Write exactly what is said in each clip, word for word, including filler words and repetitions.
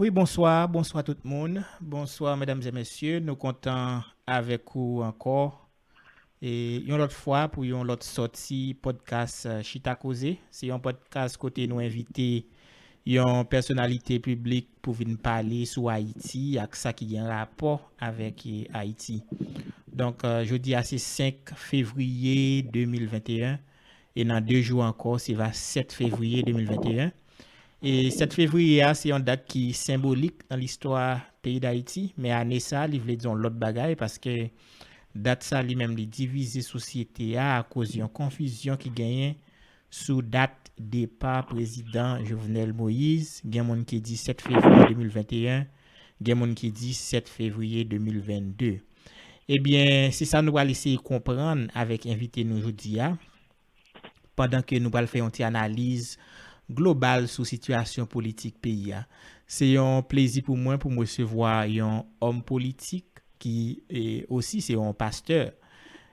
Wi, bonswa, bonswa tout moun. Bonswa, medam e mesye. Nou kontan avèk ou ankò. E yon lòt fwa pou yon lòt sòti podcast euh, Chita Koze. Se yon podcast kote nou envite yon pèsonalite piblik pou vin pale sou Ayiti ak sa ki gen rapò avèk eh, Ayiti. Donk, euh, jodi a se senk fevriye de mil venteyen. E nan de jou ankò, se va sèt fevriye de mil venteyen. E sèt fevriye a, se yon dat ki senbolik nan listwa peyi Dayiti, men ane sa, li vle di yon lòt bagay, paske dat sa li menm li divize sosyete a akoz yon konfizyon ki genyen sou dat depa prezidan Jovenel Moïse, gen moun ki di sèt fevriye de mil venteyen, gen moun ki di sèt fevriye de mil vennde. Ebyen, se sa nou pral eseye konprann avèk envite nou jodi a, pandan ke nou pral fè yon ti analiz global sou sitiyasyon politik peyi a. Se yon plezi pou mwen pou m resevwa yon òm politik ki e, osi se yon pastè.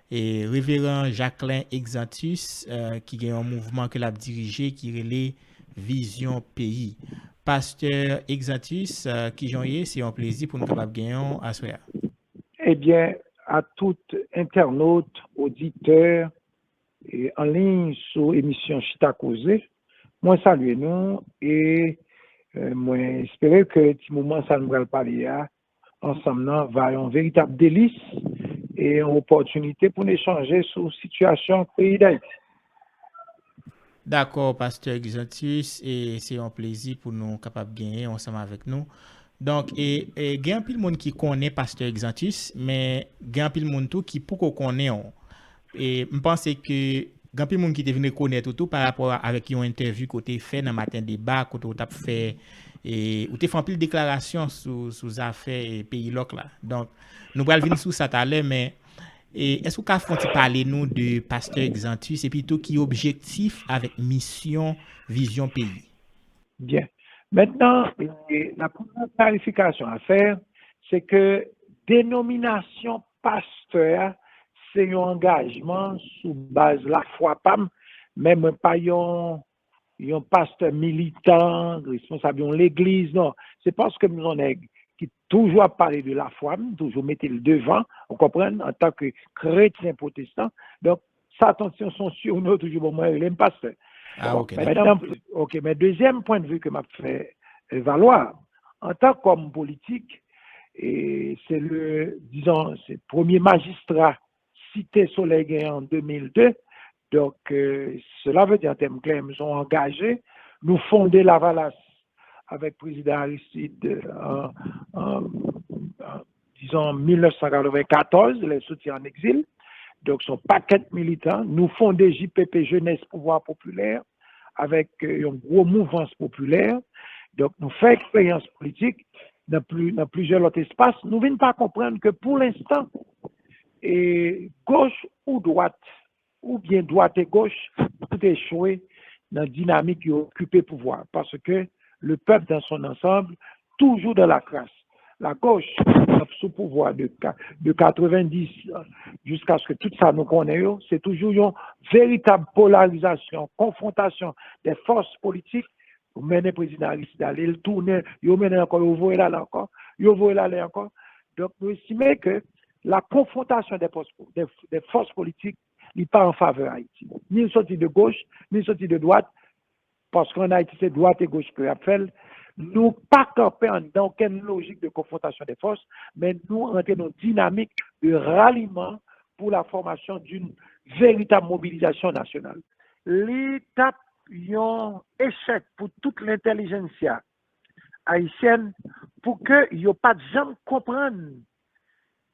E, Reveran Jacquelin Exantus, eh, ki gen yon mouvman ke l ap dirije ki rele Vizyon Peyi. Pastè Exantus, eh, kijan w ye? Se yon plezi pou nou kapab genyen w aswè a. Ebyen, a tout entènot, oditè, e, an liy sou emisyon Chita Koze, mwen salye nou e e, mwen espere ke ti moman sa nou pral pale a ansanm nan va yon veritab delis e yon opòtinite pou n echanje sou sitiyasyon peyi Dayiti. Dakò, pastè Exantus, e se yon plezi pou nou kapab genyen w ansanm avèk nou. Donk, e, e gen anpil moun ki konnen pastè Exantus, men gen anpil moun tou ki poko konnen w. E m panse ke gen anpil moun ki te vin rekonèt ou tou pa rapò avèk yon entèvyou ke w te fè nan Maten Deba, kote w t ap fè, e, ou te fè anpil deklarasyon sou, sou zafè e, peyi lòk la. Donk, nou pral vin sou sa talè, men e, èske w ka fè yon ti pale nou de pastè Exantus epi tou ki objektif avèk misyon Vizyon Peyi? Byen. Mentnan, e, la premyè klarifikasyon a fè, se ke denominasyon pastè a se yon angajman sou baz lafwa pa m, men mwen pa yon yon pastè militan, responsab yon legliz, non. Se paske m se yon nèg ki toujou ap pale de lafwa, m toujou mete l devan, ou konprann, antanke kretyen pwotestan. Donk, sa tansion son surnom toujou ban mwen, rele m pastè. Ah, ok, men, ok, men dezyèm pwennvi ke m ap fè eh, valwa, antan kòm politik, e se le, dizon, se premye majistra Site Solèy genyen an de mil de. Donk, euh, cela veut dire, an tèm klè, m se yon angaje. Nou fonde Lavalas avèk prezidan Aristide an, an, an, dizon, mil nèf san katrevenkatòz, lè l soti an egzil. Donk, se yon pakèt militan. Nou fonde J P P, Jeunesse Pouvoir Populaire, avèk euh, yon gwo mouvans popilè. Donk, nou fè eksperyans politik nan, pli, nan plizyè lòt espas. Nou vin pa konprann ke pou lenstan, e goch ou dwat, oubyen dwat e goch, tout echwe nan dinamik yo okipe pouvwa. Paske le pèp dans son ensemble toujou dans la crasse. La goch k ap sou pouvwa de, de katrevenndis jiskaske tout sa nou konnen yo, se toujou yon veritab polarizasyon, konfwontasyon de fòs politik. Yo mennen prezidan Aristide ale, l tounen, yo mennen l ankò, yo voye l ale ankò, yo voye l ale ankò. Donk, nou estime ke la confrontation des forces, des, des forces politiques, li pa an favè Ayiti. Ni l soti de goch, ni l soti de dwat, paske ann Ayiti se dwat e goch ke y ap fè l. Nou pa kanpe anndan okenn lojik de confrontation des forces, men nou rantre nan yon dinamik de ralliement pour la formation d'une véritable mobilisation nationale. Li t ap yon echèk pou tout lentellijensya ayisyèn pou ke yo pa t janm konprann,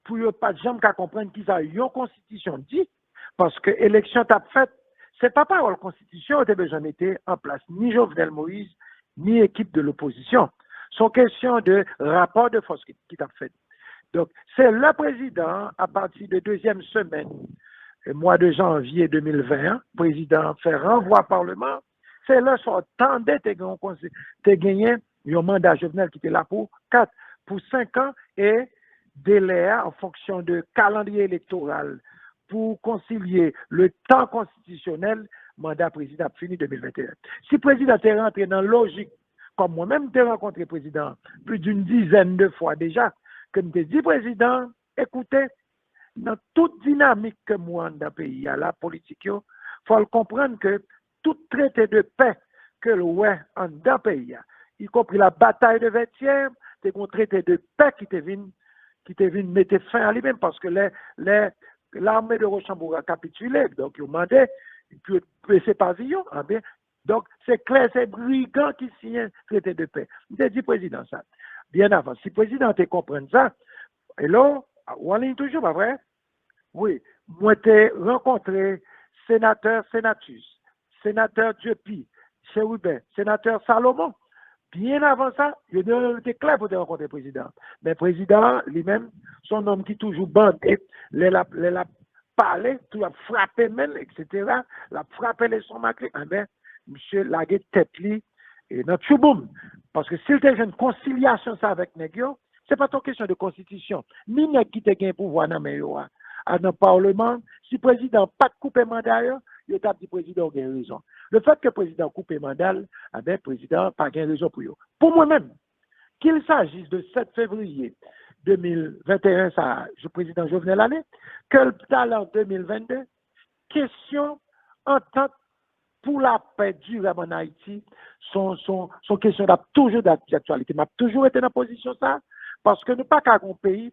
pou yo pa t janm ka konprann kisa yon konstitisyon di, paske eleksyon t ap fèt, se pa pawòl konstitisyon yo te bezwen mete an plas ni Jovenel Moïse, ni ekip de lopozisyon. Se yon kesyon de rapò de fòs ki, ki t ap fèt. Donk, se lè prezidan an, apati de dezyèm semèn e, mwa de janvye de mil ven an, prezidan an fè ranvwa Palman an, se lè sa w tande te gen yon konse-, te genyen yon manda Jovenel ki te la pou kat, pou senk an, e delè a, an fonksyon de kalandriye elektoral, pou konsilye le tan konstitisyonèl, manda prezidan ap fini de mil venteyen. Si prezidan te rantre nan lojik kòm mwen menm m te rankontre prezidan an plis d'une dizaine de fwa deja, ke m te di prezidan an, ekoute, nan tout dinamik ke m wè anndan peyi a la, politik yo, fò l konprann ke tout trete de pè ke l wè anndan peyi a, ikonpri la batay de Vètyè, te gen yon trete de pè ki te vin, ki te vin mete fen a li menm, paske lè, lè lame de Rochambeau a kapitile, donk yo mande pou yo bese paviyon, anben, donk se klè se brigan ki siyen trete de pè. M te di prezidan sa byen avan. Si prezidan te konprann sa, hello, ou anliy toujou, pa vre? Wi, mwen te rankontre senatè Senatus, senatè Dupuis, Chérubin, senatè Salomon. Byen avan sa, yo te, yo te klè pou te rankontre prezidan an. Men prezidan an, li menm, se yon nonm ki toujou bande, lè l ap, lè l ap pale, tou l ap frape men l, etsetera. L ap frape lestomak li, anben, misye lage tèt li e, nan tchouboum. Paske si l te jwenn konsilyasyon sa avèk nèg yo, se pa t yon kesyon de konstitisyon. Ni nèg ki te gen pouvwa nan men yo a, a nan palman, si prezidan an pa t koupe manda yo, yo t ap di prezidan an gen rezon. Lefètke prezidan an koupe manda l, anben, prezidan an pa gen rezon pou yo. Pou mwen menm, qu'il s'agisse de sèt fevriye de mil venteyen sa a, prezidan Jovenel ale, ke l t ale an de mil vennde, kesyon antant pou lapè dirab ann Ayiti, se yon, se yon, se yon kesyon k ap toujou daktyalite. M ap toujou rete nan pozisyon sa a, paske nou pa ka gen yon peyi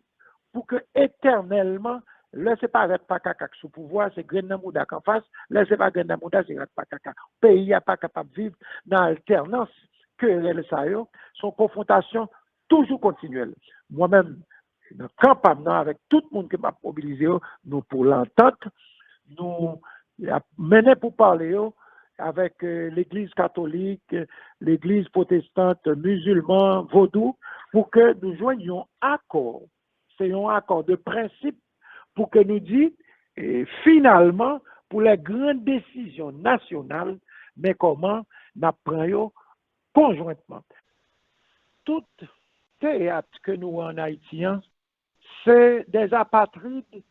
pou ke etènèlman, lè se parèt pakaka k sou pouvwa, se grenn nan mouda k anfas, lè se pa grenn nan mouda, se rat pakaka. Peyi a pa kapab viv nan altènans kerèl sa yo, se yon konfwontasyon toujou kontinyèl. Mwen menm, nan kan pa m nan, avèk tout moun ke m ap mobilize yo, nou pou lantant, nou ap mennen pou pale yo avèk, eh, legliz katolik, eh, legliz pwotestant, mizilman, vodou, pou ke nou jwenn yon akò. Se yon akò de prensip pou ke nou di, eh, finalman, pour les grandes décisions nationales, men kòman n ap pran yo konjwentman. Tout teyat ke nou wè ann Ayiti an, se des apatrides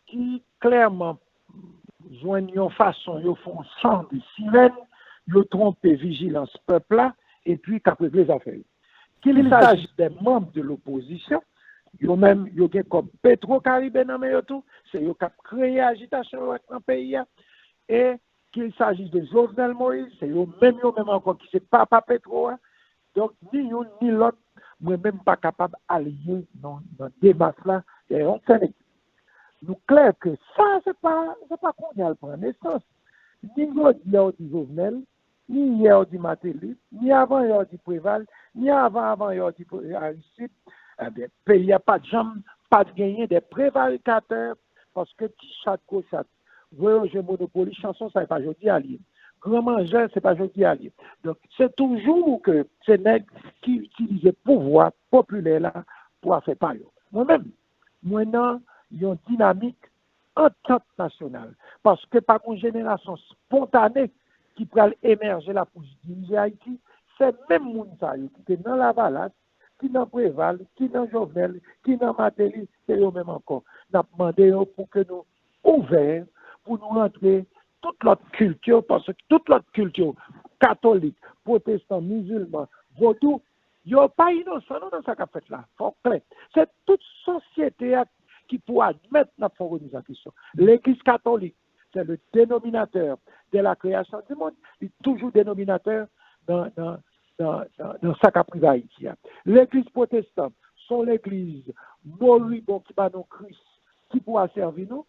ki klèman jwenn yon fason, yo fè yon chan de sirèn, yo twonpe vijilans pèp la, epi k ap regle zafè yo. Qu'il s'agisse des membres de l'opposition, yo menm, yo gen kòb Petro Caribe nan men yo tou, se yo k ap kreye ajitasyon yo nan peyi a, e qu'il s'agisse de Jovenel Moïse, se yo menm, yo menm ankò ki se papa Petro a. Donk, ni youn ni lòt, mwen menm pa kapab aliye nan, nan demach la dèyè yon sèl ekip. Nou klè ke sa, se pa, se pa kounye a l pran nesans. Ni jodi a w di Jovenel, ni yè w di Martelly, ni avan yè w di Préval, ni avan avan yè w di Pre-, Aristide, ebyen, peyi a pa t janm, pa t genyen de prevarikatè, paske ti chat gwo chat, voye w jwe Monopoli, chanson sa, e pa jodi a l ye. Gran manjè, se pa jodi a l ye. Donk, se toujou ke se nèg ki itilize pouvwa popilè la pou afè pa yo. Mwen menm, mwen nan yon dinamik antant nasyonal. Paske pa gen yon jenerasyon espontane ki pral emèje la pou dirije Ayiti. Se menm moun sa yo ki te nan Lavalas, ki nan Préval, ki nan Jovenel, ki nan Martelly, se yo menm ankò. N ap mande yo pou ke nou ouvè, pou nou rantre tout lòt kilti, paske tout lòt kilti, katolik, pwotestan, mizilman, vodou, yo pa inosan non nan sa k ap fèt la. Fò w klè. Se tout sosyete a ki pou admèt n ap fè yon remiz an kesyon. Legliz katolik, c'est le dénominateur de la création du monde, li toujou denominatè nan, nan, nan, nan, nan sa k ap rive Ayiti a. Legliz pwotestan, se yon legliz moribon ki ba nou Kris, ki pou asèvi nou.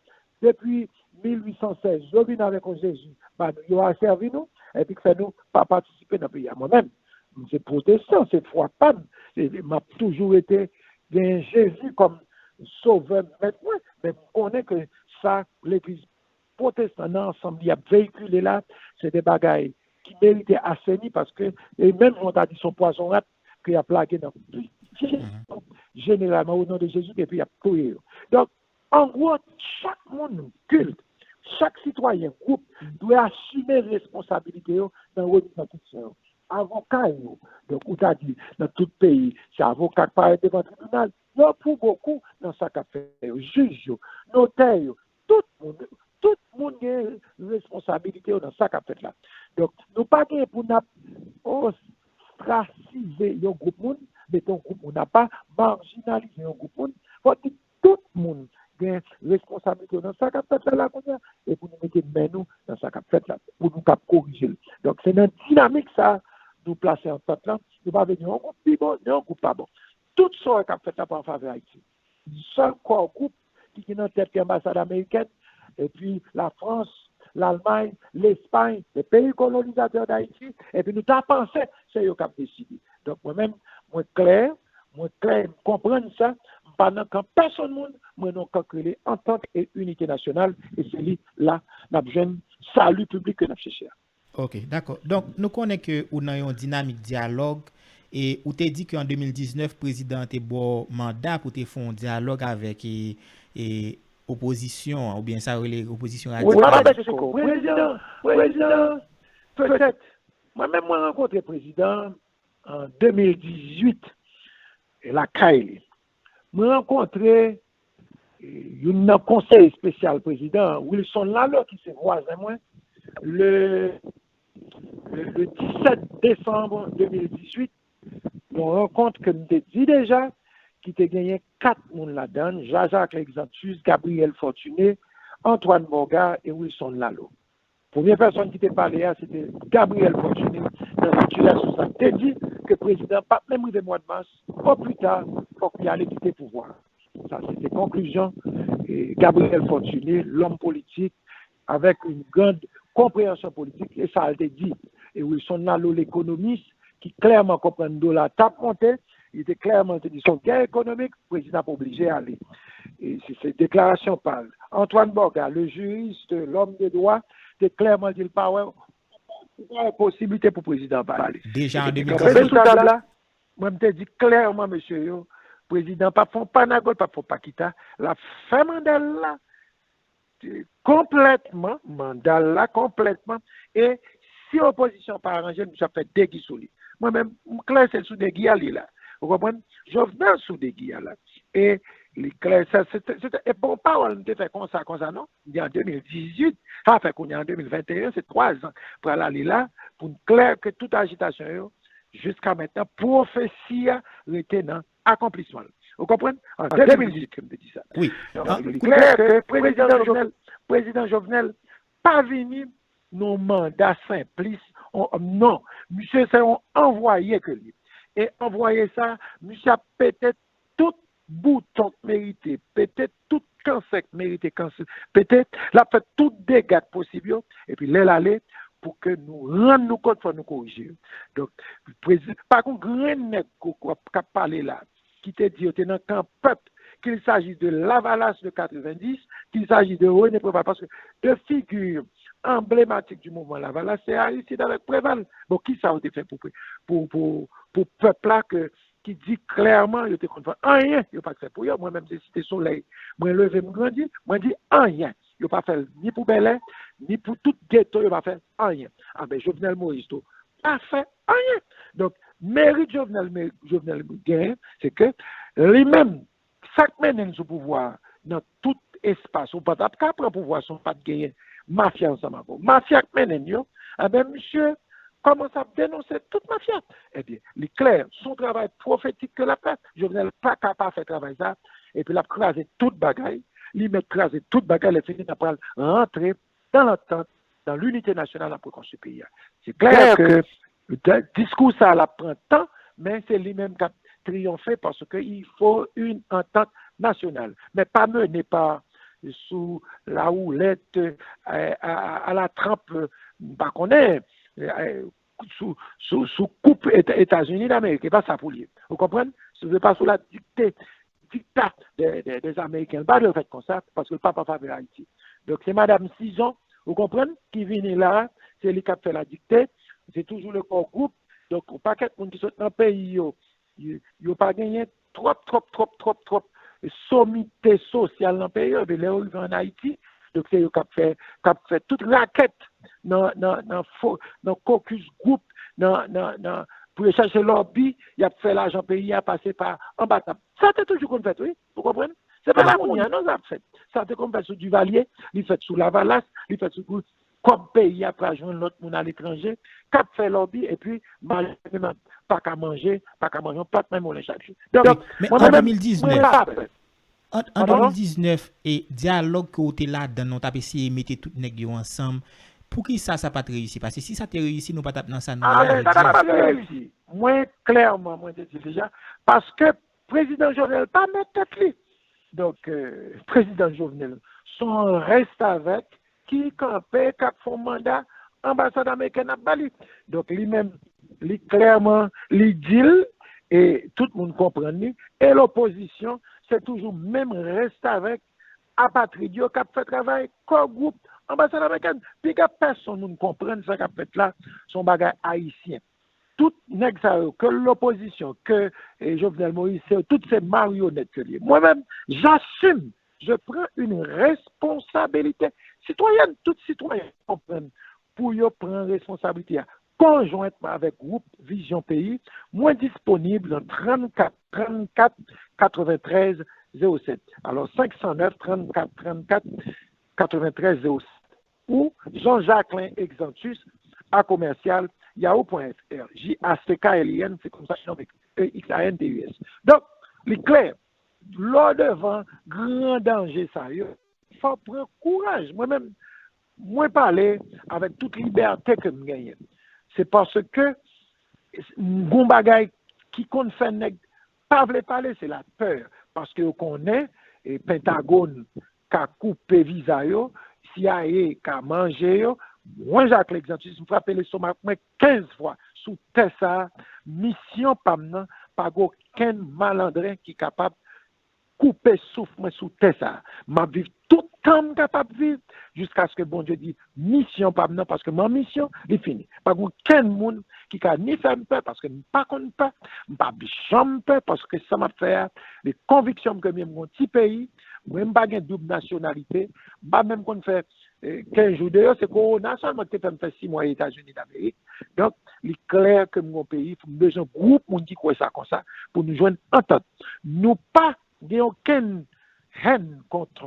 Depi mil uit san sèz, yo vin avèk yon Jezi ba nou, yo asèvi nou, epi k fè nou pa patisipe nan peyi a. Mwen menm, m se pwotestan, se fwa pa m, e m ap toujou rete gen Jezi kòm sovè, mèt mwen, men m konnen ke sa legliz pwotestan nan ansanm li ap veyikile la, se de bagay ki merite aseni, paske, e menm jan w ta di se yon pwazon rat ke y ap lage nan pi, jeneralman, o non de Jezi, epi y ap touye yo. Donk, an gwo, chak moun, kilt, chak sitwayen, gwoup, dwe asime responsabilite yo nan remiz an kesyon yo. Avoka yo, donk, ou ta di, nan tout peyi, se avoka k parèt devan tribinal, yo pou bokou nan sa k ap fèt yo, jij yo, notè yo, tout moun, tout moun gen responsabilite yo nan sa k ap fèt la. Donk, nou pa gen pou n ap, oh, ostrasize yon gwoup moun, mete yon gwoup moun apa, majinalize yon gwoup moun. Fò di tout moun gen responsablite nan sa k ap fèt la, la kounye a, e pou nou mete men nou nan sa k ap fèt la, pou nou kab korije l. Donk, se nan dinamik sa a nou plase antant lan. Nou pa vle ni yon gwoup pi bon, ni yon gwoup pa bon. Tout sa w wè k ap fèt la pa an favè Ayiti. Sèl kò gwoup ki gen nan tèt ki anbasad amerikèn, epi Lafrans, Lalmay, Lespay, le peyi kolonizatè d Ayiti, epi nou ta panse se yo k ap deside. Donk, mwen menm, mwen klè, mwen klè, m konprann sa, m pa nan kan pèsonn moun, mwen nan kan k rele Antant e Inite Nasyonal, e se li la n ap jwenn sali piblik ke n ap chèche a. Ok, dakò. Donk, nou konnen ke ou nan yon dinamik dyalòg, e ou te di ke an de mil diznèf, prezidan an te ba w manda pou te fè yon dyalòg avèk e, e, opozisyon an, oubyen sa yo rele opozisyon radikal. Wi, m ap esplike w. Prezidan, prezidan, petèt, mwen menm mwen rankontre prezidan an de mil dizuit, lakay li. Mwen rankontre youn nan konseye espesyal prezidan an, Wilson Lalo, ki se vwazen mwen, le, le, le disèt desanm de mil dizuit, yon rankont ke m te di deja, ki te genyen kat moun ladan l, Jean-Jacques Lexantus, Gabriel Fortuné, Antoine Morga e Wilson Lalo. Premye pèsòn ki te pale a, se te Gabriel Fortuné, nan sitiyasyon sa a, te di ke prezidan p ap menm rive mwa de mas, o pli ta, fòk li ale kite pouvwa a. Sa se te konklizyon Gabriel Fortuné, lòm politik, avèk yon gran konpreyansyon politik, e sa l te di. E Wilson Lalo, lekonomis, ki klèman konprann dola t ap monte, li te klèman te di se yon gè ekonomik, prezidan ap oblije ale. E se, se deklarasyon pa l. Antoine Borga, le juriste, l'homme de droit, te klèman di l pa wè, li pa wè posiblite pou prezidan pa ale. Deja an de mil dizuit. Kanpe sou tab la, mwen m te di klèman mesye yo, prezidan p ap fè yon pa Nagol, p ap fè yon pa Kita, l ap fè manda l la konplètman, manda l la konplètman, e si opozisyon pa aranje l, misye ap fè degi sou li. Mwen menm, m klè se sou degi a li la. Ou konprann? Jovenel sou degi a la. E li klè, sa, se, se, se, e bon pawòl m te fè konsa, konsa non. M di an de mil dizuit, sa fè kounye a an de mil venteyen, se twa zan pral ale la, pou n klè ke tout ajitasyon yo, jiska mentnan, pwofesi a rete nan akonplisman l. Ou konprann? An de mil dizuit ke m te di sa. Wi. Donk, li klè ke prezidan Jovenel, prezidan Jovenel pa vini nan yon manda senplis, non. Misye se yon anvwaye ke li. E anvwaye sa, misye ap pete tout bouton k merite pete, tout kansè k merite kansè pete, l ap fè tout dega k posib yo, epi lè l ale, pou ke nou rann nou kont, fò nou korije yo. Donk, prezidan, pa gon grenn nèg k ap pale la, ki te di yo te nan kan pèp, qu'il s'agisse de Lavalas de katrevendis, qu'il s'agisse de René Préval, paske de figure emblématique du mouvement Lavalas, se Aristide avèk Preval. Bon, kisa yo te fè pou, pou, pou, pou pèp la ke, ki di klèman yo te konn fè anyen, yo pa t fè pou yo. Mwen menm se Site Solèy, mwen leve m grandi, mwen di anyen. Yo pa fè l ni pou Bèlè, ni pou tout geto, yo pa fè anyen. Anben, Jovenel Moïse tou, pa fè anyen. Donk, merit Jovenel, Jovenel genyen, se ke li menm, sa k mennen l sou pouvwa a, nan tout espas, ou pa t ap ka pran pouvwa san w pa t genyen mafya ansanm avè w. Mafya k mennen l yo, anben, misye kòmanse ap denonse tout mafya. Ebyen, li klè, se yon travay pwofetik ke l ap fè. Jovenel pa ka pa fè travay sa, epi l ap kraze tout bagay, li mèt kraze tout bagay, lè fini n ap pral rantre dans l'entente, dans l'unité nationale, n ap rekonstwi peyi a. Se klè ke diskou sa l ap pran tan, men se li menm k ap triyonfe paske il faut une entente nationale, mais pas menée par sous la houlette, euh, à, à, à la trempe, m pa konnen, euh, sou, sou, sou koup Etazini Damerik. E pa sa pou l ye. Ou konprann? Se pa sou la dikte dikta de, de, des Américains. L pa dwe fèt konsa, paske l pa pa favè Ayiti. Donk, se madanm Sizon, ou konprann, ki vini la, se li k ap fè la dikte, se toujou le core group. Donk, yon pakèt moun ki sot nan peyi yo, yo, yo pa genyen twòp, twòp, twòp, twòp, twòp somite sosyal nan peyi yo. Epi lè yo rive ann Ayiti, donk se yo k ap fè, k ap fè tout rakèt nan, nan, nan, nan caucus group, nan, nan, nan, pou yo chache lòbi, y ap fè lajan peyi a pase pa anba tab. Sa te toujou konn fèt, wi. Ou konprann? Se pa la kounye a, non, sa ap fèt. Sa te konn fèt sou Duvalier, li fèt sou Lavalas, li fèt sou kòb peyi a pral jwenn lòt moun aletranje k ap fè lòbi, epi malere menm pa ka manje, pa ka manje yon plat manmoulen chak jou. Donk, men an de mil diznèf, an de mil diznèf, e dyalòg ke w te ladan, nou t ap eseye mete tout nèg yo ansanm, poukisa sa pa t reyisi? Paske si sa te reyisi, nou pa t ap nan sa nou ye la jodi a. Mwen, klèman, mwen te di deja, paske prezidan Jovenel pa mèt tèt li. Donk, prezidan Jovenel se yon restavèk ki kanpe, k ap fè yon manda anbasad amerikèn ap ba li. Donk, li menm, li klèman, li di l, e tout moun konprann li, e lopozisyon, se toujou menm restavèk apatrid yo k ap fè travay kò gwoup anbasad amerikèn. Piga pèsonn moun konprann sa k ap fèt la, se yon bagay ayisyen. Tout nèg sa yo, ke lopozisyon, ke eh, Jovenel Moïse, se, tout se maryonèt ke li ye. Mwen menm, j'assume, je prends une responsabilité citoyenne. Tout sitwayen konprann pou yo pran responsablite a. Konjwentman avèk gwoup Vizyon Peyi, mwen disponib nan trannkat trannkat katreventrèz zewo sèt. Alò, senk san nèf, trannkat trannkat, katreventrèz zewo sèt. Ou Jean Jacquelin Exantus a commercial yahoo point F R. J A C K L I N, se konsa li nonmen, E X A N T U S. Donk, li klè, lè w devan gran danje sa yo, fò w pran kouraj. Mwen menm, mwen pale avèk tout libète ke m genyen. Se paske gon bagay ki konn fè nèg pa vle pale, se lapè. Paske yo konnen e Pentagòn ka koupe viza yo, C I A ka manje yo. Mwen, Jacques Lexantus, m frape lestomak mwen kenz fwa sou tè sa a. Misyon pa m nan, pa gen okenn malandren ki kapab koupe souf mwen sou tè sa a. M ap viv tout tan m kapab viv, jiskaske Bondye di misyon pa m nan, paske m an misyon, li fini. Pa gen okenn moun ki ka ni fè m pè, paske m pa konn pè, m p ap janm pè, paske sa m ap fè a, li konviksyon m ke m ye, m gon ti peyi, mwen m pa gen doub nasyonalite, m pa menm konn fè eh, kenz jou deyò, se kowona sèlman ki te fè m fè sis mwa Etazini Damerik. Donk, li klè ke m gon peyi, m bezwen gwoup moun ki kwè sa konsa pou nou jwenn antant. Nou pa gen okenn hèn kont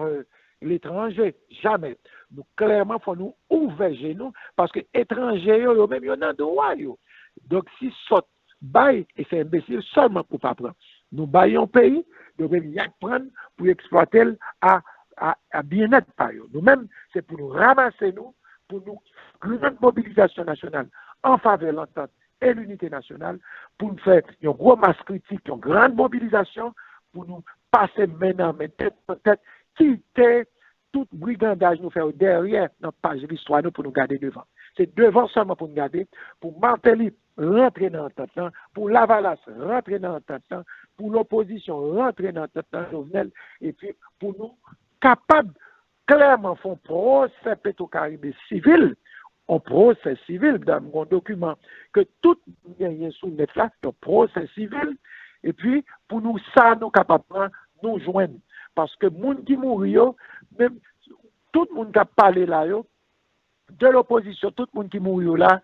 letranje, jamè. Nou klèman fò nou ouvè je nou, paske etranje yo, yo menm yo nan dwa yo. Donk, si sòt bay, e se enbesil sèlman pou pa pran. Nou bay yon peyi, yo menm y ap pran pou eksplwate l a, a, a byennèt pa yo. Nou menm, se pou nou ranmase nou, pou nou gran mobilizasyon nasyonal an favè lantant e linite nasyonal, pou nou fè yon gwo mas kritik, yon gran mobilizasyon, pou nou pase men nan men, tèt nan tèt, kite tout brigandaj nou fè yo dèyè nan paj listwa nou pou nou gade devan. Se devan sèlman pou nou gade, pou Martelly rantre nan antant lan, pou Lavalas rantre nan antant lan, pou lopozisyon rantre nan antant lan, Jovenel, epi pou nou kapab klèman fè yon pwosè Petwokaribe sivil, yon pwosè sivil, dan m gon dokiman ke tout moun genyen sou nèt la, yon pwosè sivil, epi pou nou sa nou kapab pran, nou jwenn. Paske moun ki mouri yo, menm tout moun k ap pale la yo, de lopozisyon, tout moun ki mouri yo la,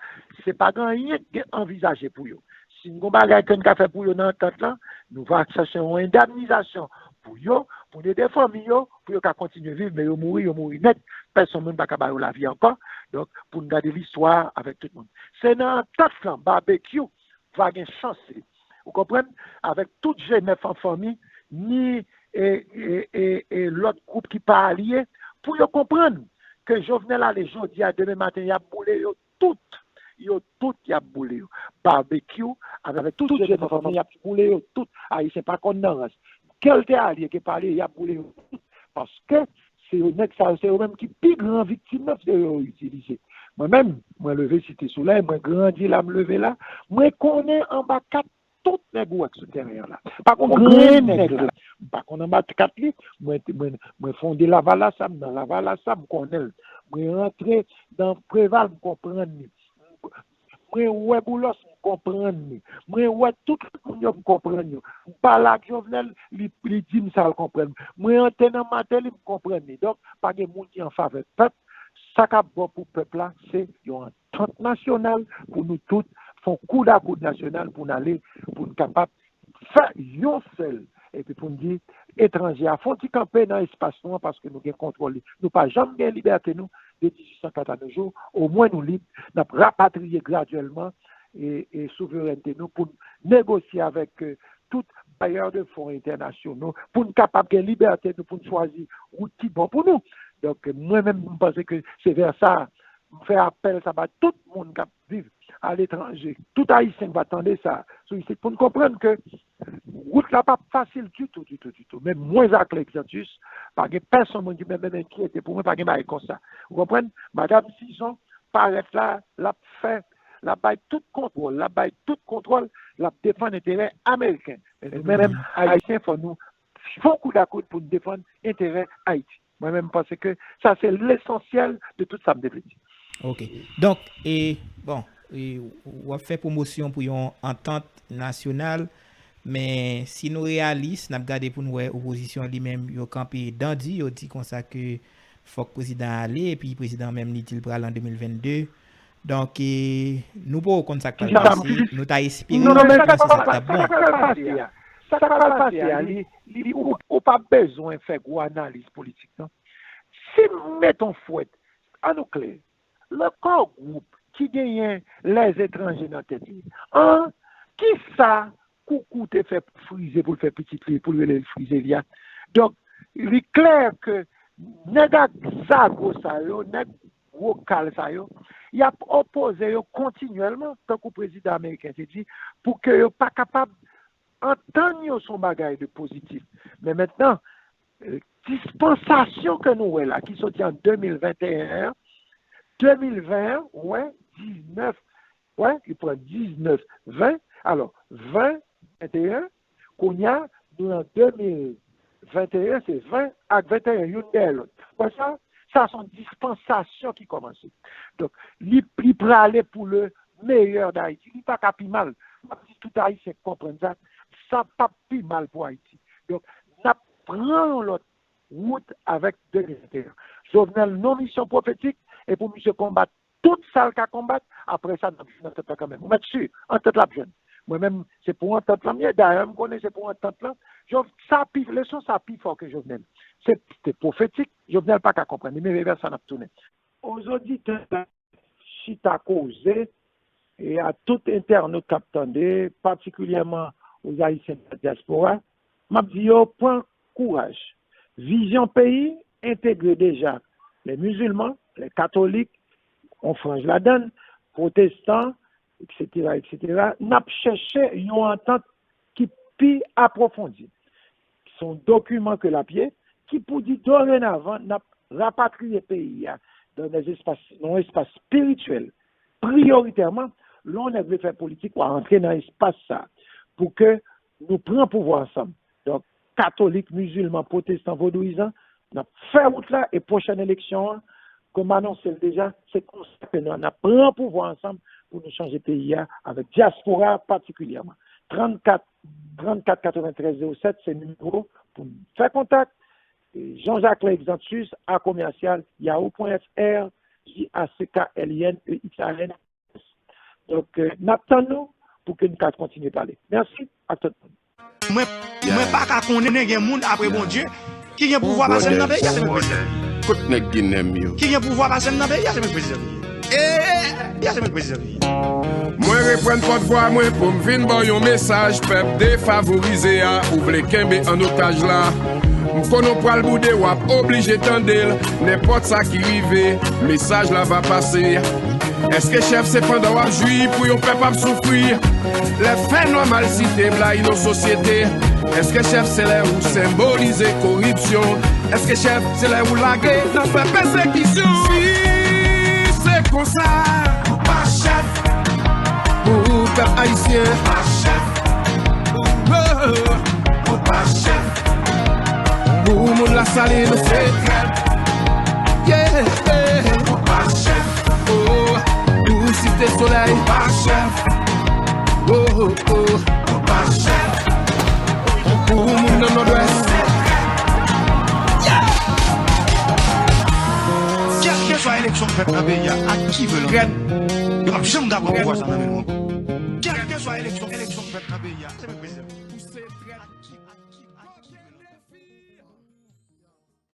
se pa gen anyen ki gen anvizaje pou yo. Si n gon bagay ke n ka fè pou yo nan antant lan, nou va chache yon endamnizasyon pou yo, pou n ede fanmi yo, pou yo ka kontinye viv, men yo mouri, yo mouri nèt, pèsonn moun pa ka ba yo lavi ankò. Donk, pou n gade listwa avèk tout moun. Se nan antant lan, Babekyou va gen chans li. Ou konprann? Avèk tout G nèf an fanmi, ni e, e, e, e lòt gwoup ki pa alye, pou yo konprann ke Jovenel ale jodi a, demen maten, y ap boule yo tout. Yo tout, y ap boule yo. Babekyou, avèk tout G nèf an fanmi, y ap boule yo tout. Ayisyen pa konn nan rans. Ke l te alye, ke pa alye, y ap boule yo tout. Paske se yo nèg sa yo, se yo menm ki pi gran viktim nan, se yo yo itilize. Mwen menm, mwen leve Site Solèy, mwen grandi la, m leve la, mwen konnen anba kat tout nèg ou wè k sou teren an la. Pa konn grenn nèg la. M pa konn anba kat li, mwen, mwen, mwen fonde Lavalas sa, m nan Lavalas sa, m konnen l. Mwen rantre nan Preval, m konprann li. Mwen wè Boulos, m konprann li. Mwen wè tout moun yo, m konprann yo. M pale ak Jovenel, li, li di m sa l konprann. Mwen antre nan Martelly, m konprann li. Donk, pa gen moun ki an favè pèp. Sa k ap bon pou pèp la, se yon antant nasyonal pou nou tout fè yon koud a koud nasyonal pou n ale, pou n kapab fè yon sèl epi pou n di etranje a fè yon ti kanpe nan espas nou an, paske nou gen kontwòl li. Nou pa janm gen libète nou de dizuit san kat a nos jours. Omwen nou lib, n ap rapatriye gradyèlman e, e souverènte nou pou n negosye avèk, e, tout bayè de fon entènasyonal pou n kapab gen libète nou pou n chwazi wout ki bon pou nou. Donk, mwen menm, m panse ke se vè sa, m fè apèl sa ba tout moun k ap viv aletranje, tout Ayisyen k va tande sa sou isit, pou n konprann ke wout la p ap fasil ditou, ditou, ditou. Men mwen, Zaclé Exantus, pa gen pèsonn moun ki menm, menm enkyete pou mwen, pa gen bagay konsa. Ou konprann? Madanm Dizon parèt la, l ap fè, l ap bay tout kontwòl, l ap bay tout kontwòl, l ap defann enterè ameriken. Men nou menm, Ayisyen, fò nou fè yon kou dakoud pou n defann enterè Ayiti. Mwen menm, m panse ke sa se lesansyèl de tout sa m te vle di. Ok. Donk, e, bon, e, w ap fè pwomosyon pou yon antant nasyonal, men si nou reyalis, n ap gade pou n wè opozisyon li menm, yo kanpe dan di, yo di konsa ke fòk prezidan ale, epi prezidan menm li di l pral an de mil vennde. Donk, e, nou poko konn sa k pral pase, nou ta espere ke se sa k t ap bon. Sa k pral pase a, li, li, ou, ou pa bezwen fè gwo analiz politik, non. Si m met on fwèt, an nou klè, le core group ki genyen lèzetranje nan tèt li, an, kisa Koukou te fè pou frize, pou l fè pitit li, pou l rele l Frizelya? Donk, li klè ke nèg ak zago sa yo, nèg gwo kal sa yo, y ap opoze yo kontinyèlman, tankou prezidan ameriken te di, pou ke yo pa kapab antann yo se yon bagay de pozitif. Men mentnan, dispansasyon ke nou wè la, ki soti an de mil venteyen an, de mil ven an, ou wè, diznèf, wè, li pran diznèf, ven, alò, ven, venteyen, kounye a, nou nan de mil venteyen, se ven ak venteyen, youn dèyè lòt. Wè sa? Sa se yon dispansasyon ki kòmanse. Donk, li, li prale pou le meilleur d'Haïti. Li pa ka pi mal. M ap di tout Ayisyen konprann sa. Sa p ap pi mal pou Ayiti. Donk, n ap pran yon lòt wout avèk de mil venteyen. Jovenel non misyon pwofetik, e pou misye konbat tout sa l ka konbat, apre sa, n ap jwenn antant lan kanmenm. Ou mèt si, antant lan ap jwenn. Mwen menm, se pou antant lan m ye, dayè, m konnen se pou antant lan. Jov, sa pi, leson sa pi fò ke Jovenel. Se, se pwofetik, Jovenel pa ka konprann li, men vè sa n ap tounen. Aux auditeurs, chita koze, e a tout entènot k ap tande, patikilyèman aux Haïtiens de la diaspora, m ap di yo pran kouraj. Vizyon peyi entegre deja lè mizilman, lè katolik, yon franj ladan l, pwotestan, etsetera, etsetera. N ap chèche yon antant ki pi apwofondi. Se yon dokiman ke l ap ye, ki pou di dorenavan n ap rapatriye peyi a dans des espaces, nan yon espas espirityèl, priyoritèman, lè yon nèg vle fè politik, w a antre nan espas sa a, pou ke nou pran pouvwa ansanm. Donk, katolik, mizilman, pwotestan, vodouyizan, n ap fè wout la e pwochèn eleksyon an, kòm anonse l deja, se konsa ke nou, n ap pran pouvwa ansanm pou nou chanje peyi a avèk dyaspora patikilyèman. Trannkat, trannkat katreventrèz zewo sèt se nimewo pou n fè kontak. Jean Jacquelin Exantus a commercial yahoo point F R, J A C K L I N E X A N. Donk, n ap tann nou pou ke n ka kontinye pale. Mèsi ak tout moun. Mwen, mwen pa ka konnen gen moun apre Bondye ki gen pouvwa pase m nan peyi a, se mwen prezidan. Kot nèg Ginen m yo? Ki gen pouvwa pase m nan peyi a, se mwen prezidan. Eee, peyi a, se mwen prezidan. Mwen reprann pòtvwa mwen pou m vin ba w yon mesaj pèp defavorize a, ou vle kenbe an otaj la. M konnen w pral boude, w ap oblije tande l. Nenpòt sa ki rive, mesaj la va pase. Èske chèf se pandan w ap jwi pou yon pèp ap soufri? Lè fènwa malsite blayi nou sosyete. Èske chèf se lè ou senbolize koripsyon? Èske chèf se lè ou lage nan fè pèsekisyon? Si se konsa, ou pa chèf. Pou pèp ayisyen, ou pa chèf. Ou pa chèf. Pou moun Lasalin, nou se trèt. Yeah. Ou pa chèf. Oh, pou Site Solèy, ou pa chèf. Oh, oh, oh, ou pa chèf. Pou moun nan Nòdwès. Kèlkeswa eleksyon k fèt nan peyi a, ak ki vle l antre, yo p ap janm ka pran pouvwa sa nan men nou ankò. Kèlkeswa eleksyon, eleksyon k fèt nan peyi a, se menm prezidan.